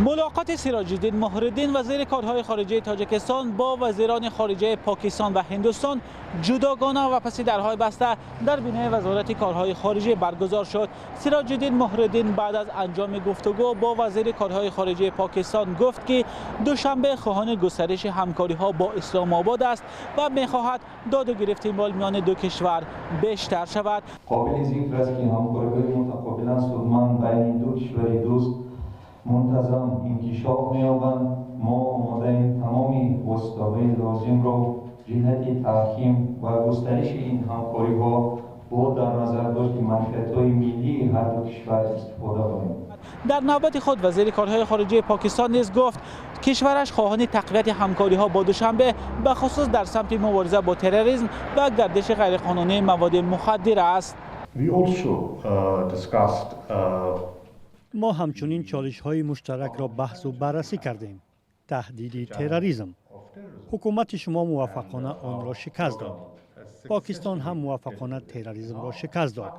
Мулоқоти Сироҷиддин Муҳриддин, вазири корҳои хориҷаи Тоҷикистон, бо вазирони хориҷаи Покистон ва Ҳиндустон ҷудогона ва паси дарҳои баста дар бинои Вазорати корҳои хориҷа баргузор шуд. Сироҷиддин Муҳриддин баъд аз анҷоми гуфтугӯ бо вазири корҳои хориҷаи Покистон гуфт, ки Душанбе хоҳони густариши ҳамкориҳо бо Исломобод аст ва мехоҳад доду гирифти мол миёни ду кишвар бештар шавад. Қобили зикр аст, ки ҳамкориҳои мутақобилан судманд байни ду кишвари дӯст мунтазам инкишоф меёбанд. Мо омодаем тамоми воситаҳои лозимро ҷиҳати таҳким ва густариши ин ҳамкориҳо бо дар назардошти манфиатҳои миллии ҳар ду кишвар истифода барем. Дар навбати худ вазири корҳои хориҷаи Покистон низ гуфт, кишвараш хоҳони тақвияти ҳамкориҳо бо Душанбе, бахусус дар самти мубориза бо терроризм ва гардиши ғайриқонунии маводи мухаддир аст. We also discussed Мо ҳамчунин чолишҳои муштаракро баҳсу баррасӣ кардем. Таҳдиди терроризм, ҳукумати шумо муваффақона онро шикаст дод. Покистон ҳам муваффақона терроризмро шикаст дод.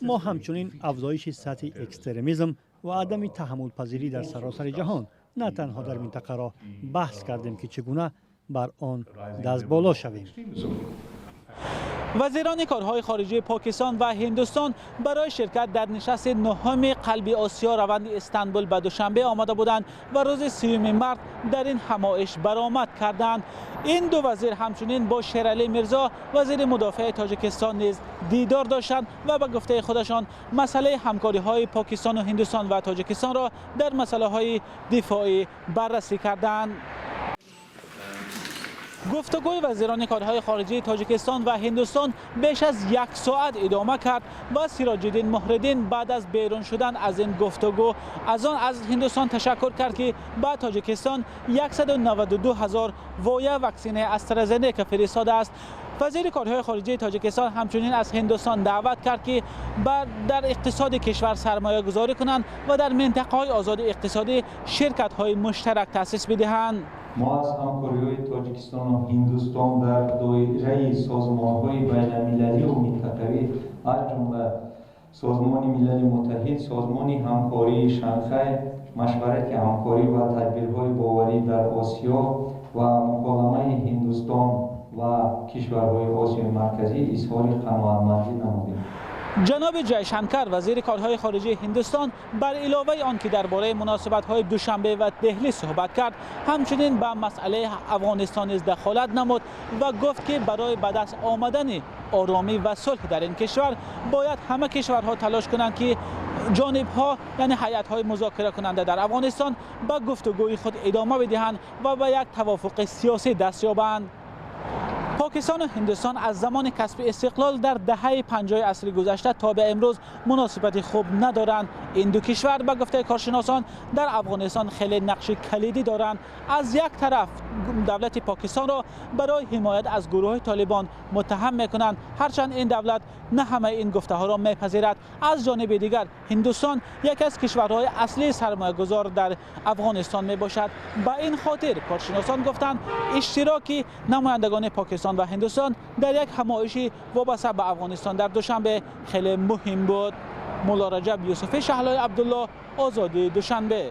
Мо ҳамчунин афзоиши сатҳи экстремизм ва адами таҳаммулпазирӣ дар саросари ҷаҳон, на танҳо дар минтақаро баҳс кардем, ки чӣ гуна бар он дастболо шавем. Вазирони корҳои хориҷии Покистон ва Ҳиндустон барои ширкат дар нишасти нуҳуми Қалби Осиё, раванди Истанбул, ба Душанбе омада буданд ва рӯзи 30-уми март дар ин ҳамоиш баромад карданд. Ин ду вазир ҳамчунин бо Шералӣ Мирзо, вазири мудофиаи Тоҷикистон, низ дидор доштанд ва ба гуфтаи худашон масъалаи ҳамкориҳои Покистону Ҳиндустон ва Тоҷикистонро дар масъалаҳои дифоӣ баррасӣ карданд. Гуфтугӯи вазирони корҳои хориҷии Тоҷикистон ва Ҳиндустон беш аз як соат идома кард ва Сироҷиддин Муҳриддин баъд аз берун шудан аз ин гуфтугӯ аз Ҳиндустон ташаккур кард, ки ба Тоҷикистон 192 ҳазор воя ваксинаи АстраЗенека фиристодааст. Вазири корҳои хориҷии Тоҷикистон ҳамчунин аз Ҳиндустон даъват кард, ки дар иқтисоди кишвар сармоягузорӣ кунанд ва дар минтақаҳои озоди иқтисодӣ ширкатҳои муштарак таъсис бидиҳанд. Мо аз ҳамкориҳои Тоҷикистону Ҳиндустон дар доираи созмонҳои байналмилалию минтақавӣ, аз ҷумла Созмони Милали Муттаҳид, Созмони Ҳамкории Шанхай, Машварати ҳамкорӣ ва тадбирҳои боварӣ дар Осиё ва муколамаи Ҳиндустон ва кишварҳои Осиёи Марказӣ изҳори қаноатмандӣ намудем. Ҷаноби Ҷайшанкар, вазири корҳои хориҷии Ҳиндустон, бар иловаи он ки дар бораи муносибатҳои Душанбе ва Деҳлӣ суҳбат кард, ҳамчунин ба масъалаи Афғонистон низ дахолат намуд ва гуфт, ки барои ба даст омадани оромӣ ва сулҳ дар ин кишвар бояд ҳама кишварҳо талош кунанд, ки ҷонибҳо, яъне ҳайатҳои музокиракунанда дар Афғонистон, ба гуфтугӯи худ идома бидиҳанд ва ба як тавофуқи сиёсӣ даст ёбанд. Покистону Ҳиндустон аз замони касби истиқлол дар даҳаи 50-и асри гузашта то ба имрӯз муносибати хуб надоранд. Ин ду кишвар, ба гуфтаи коршиносон, дар Афғонистон хеле нақши калидӣ доранд. Аз як тараф давлати Покистонро барои ҳимоят аз гурӯҳи Толибон муттаҳам мекунанд, ҳарчанд ин давлат на ҳамаи ин гуфтаҳоро мепазирад. Аз ҷониби дигар Ҳиндустон яке аз кишварҳои аслии сармоягузор дар Афғонистон мебошад. Ба ин хотир коршиносон гуфтанд, иштироки намояндагони Покистон ва Ҳиндустон дар як ҳамоиши вобаста ба Афғонистон дар Душанбе хеле муҳим буд. Мулло Раҷаб Юсуфӣ, Шаҳлои Абдулло, Озодӣ, Душанбе.